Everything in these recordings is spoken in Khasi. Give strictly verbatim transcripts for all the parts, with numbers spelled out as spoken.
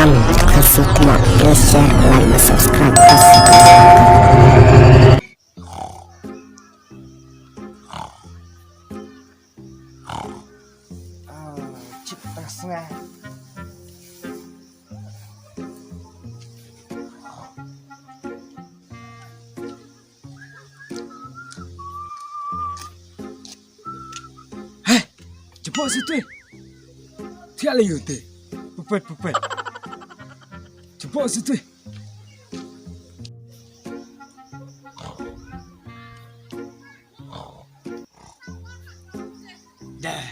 Khublei shibun, please share, like, and subscribe. Hei, jubok shatei. Thiah lei ïa utei. Pupet, pupet. Jubok shatei. Dah,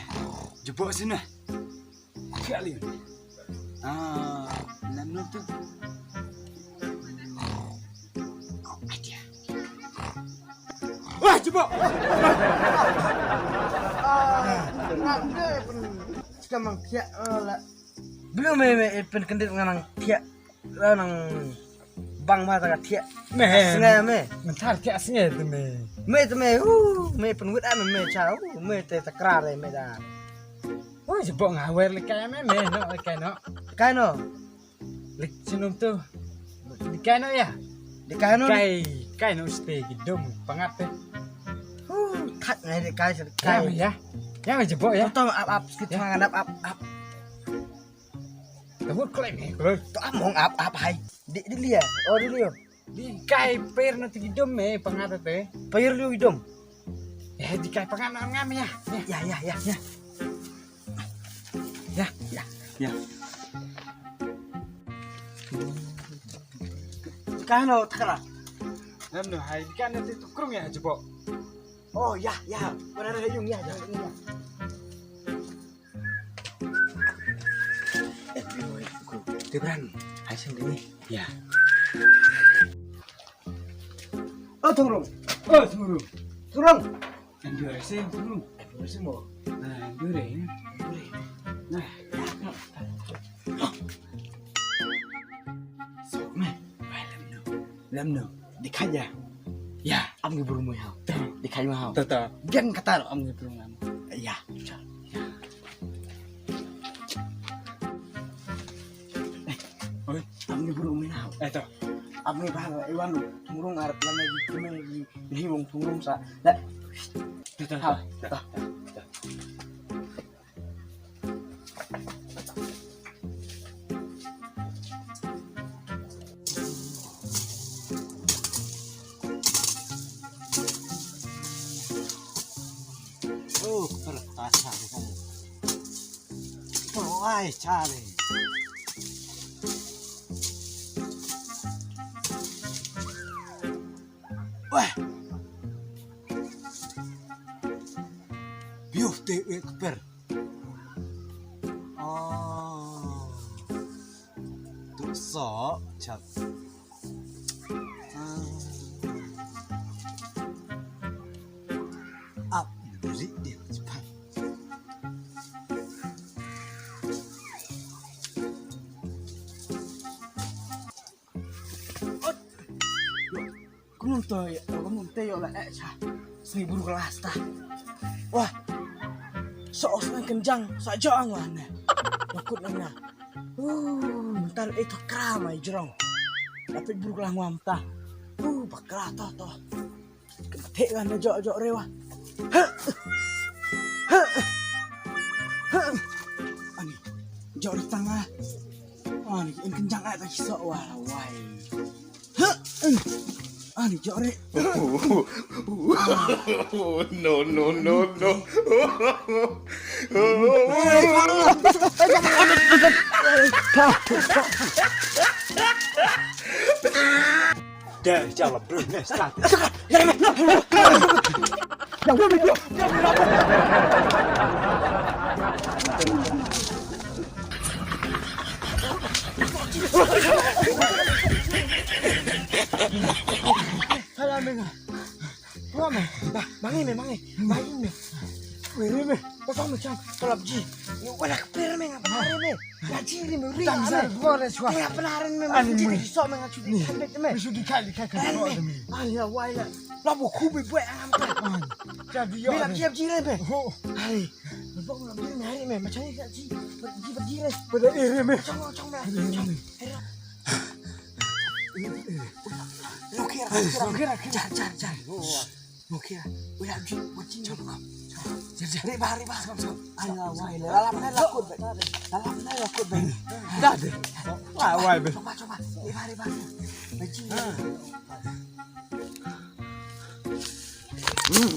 jubok shatei. Thiah lei. Ah, lano tu? Wah, jubok. Skam mang thiah, oh, la. Belum me, me, eh, pynkyndit ngan nang thiah. La nang bang ma ta ka thiah. Me. Snge me. Mynta thiah snge te me. Me te me. Uh, me pynwit ah me, me cha. Uh, me te takrar eh me da. Oh, jubok nga wer lei kai me, me no, lei kai no. Kai no. Lei chinum tu. Lei kai no ïa. Lei kai no. Kai, kai no shatei ki dum pangat te. Huh, khat ngai lei kai, lei kai. Ïa me ïa. Ïa me jubok ïa. To, to, ap, ap, skit ngan ap, ap, ap. Tabut kloi me, kloi. To ap mong ap, ap hai. Di, di lia. Oh, di lia. Di kai per na ti ki dum me, pangat te. Per liu ki dum. Eh, di kai pangat na ngam ïa. Ïa, ïa, ïa, ïa. Ïa, ïa, ïa. Kai no takra. Nam no hai, di kai na ti tu krung ïa jubok. Oh, ïa, ïa. Mana ada yung ïa, ïa, ïa. Te Bran, hai seng dini. Ïa. Oh, Thungrung. Oh, Thungrung. Thungrung. Anjur seng Thungrung. Anjur seng mo. Nah, anjur eh. Anjur eh. Nah. So, man. Bai lem no. Lem no. Di khaja. Ïa. Am ngi brum mo ïa. Di khaja mo ïa. To, to. Gen kata am ngi brum mo. Ïa. Oi, am ngi brum mo ïa. Eh, to. Am ngi ba, eh, wan, Thungrung arap lama di kemeng di, di wong Thungrung sa. Dah. To, to, to. Oh, kepala tasha ni kan. Oh, ai, cari. Wah. Biuh te, eh, keper. Oh. Tu sok chap. Ah. Ap, beri dia cepat. Ot. Kumno to ïa, kumno to ïa la eh cha. Sngi bru klas ta. Wah. So os nang kenjang, sa jong wa ne. Makut nang na. Uh, mental eh to kra mai jrong. Tapi bru klas ngam ta. Uh, bakra to to. Thek kan jok jok rewa. Ani, jok di tanga. Ani, in kenjang ai ta kisok wa wai. Ani, jok re. No, no, no, no. Dah, jangan bro, nih, sekarang. Salam, Bang. Wah, me. Ba, mangi me, mangi. Mangi me. Wiri me. Ba, ba, me cham. Kalap ji. Ni wala kper me, ngapa hari me. Ngaji ni me ri. Tang sa bor le chwa. Tengah penaran me. Ani me. Kita kisah me ngaji di kan me. Bisu di kai di kai kan. Ani me. Ani ya wai la. La bo khu be buat angam. Jadi ya. Bila kiap ji le me. Ho. Hari. Ba, me hari me. Macam ni ngaji. Pada iri me. Chong, chong, chong. Iri me. Jar, jar, jar. Jar, jar. Lalap na lakut bai. Lalap na lakut bai. Dah deh. Wai, wai bai. Chong, chong. Iri me, iri me. Hmm.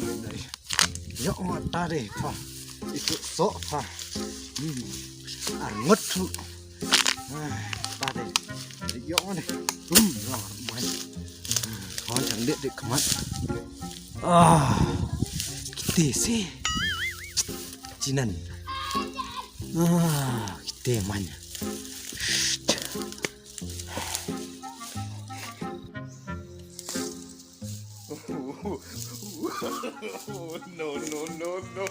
Ïoh ngat ta de pha. Itu sok pha. Hmm. Ar ngut tu. Ah, ta de. Ïoh ngat de. Hmm, ïoh ngat mai. Hmm, khon chang de de khmat. Ah. Kiti si. Chinan. Ah, kiti man. No, no, no, no.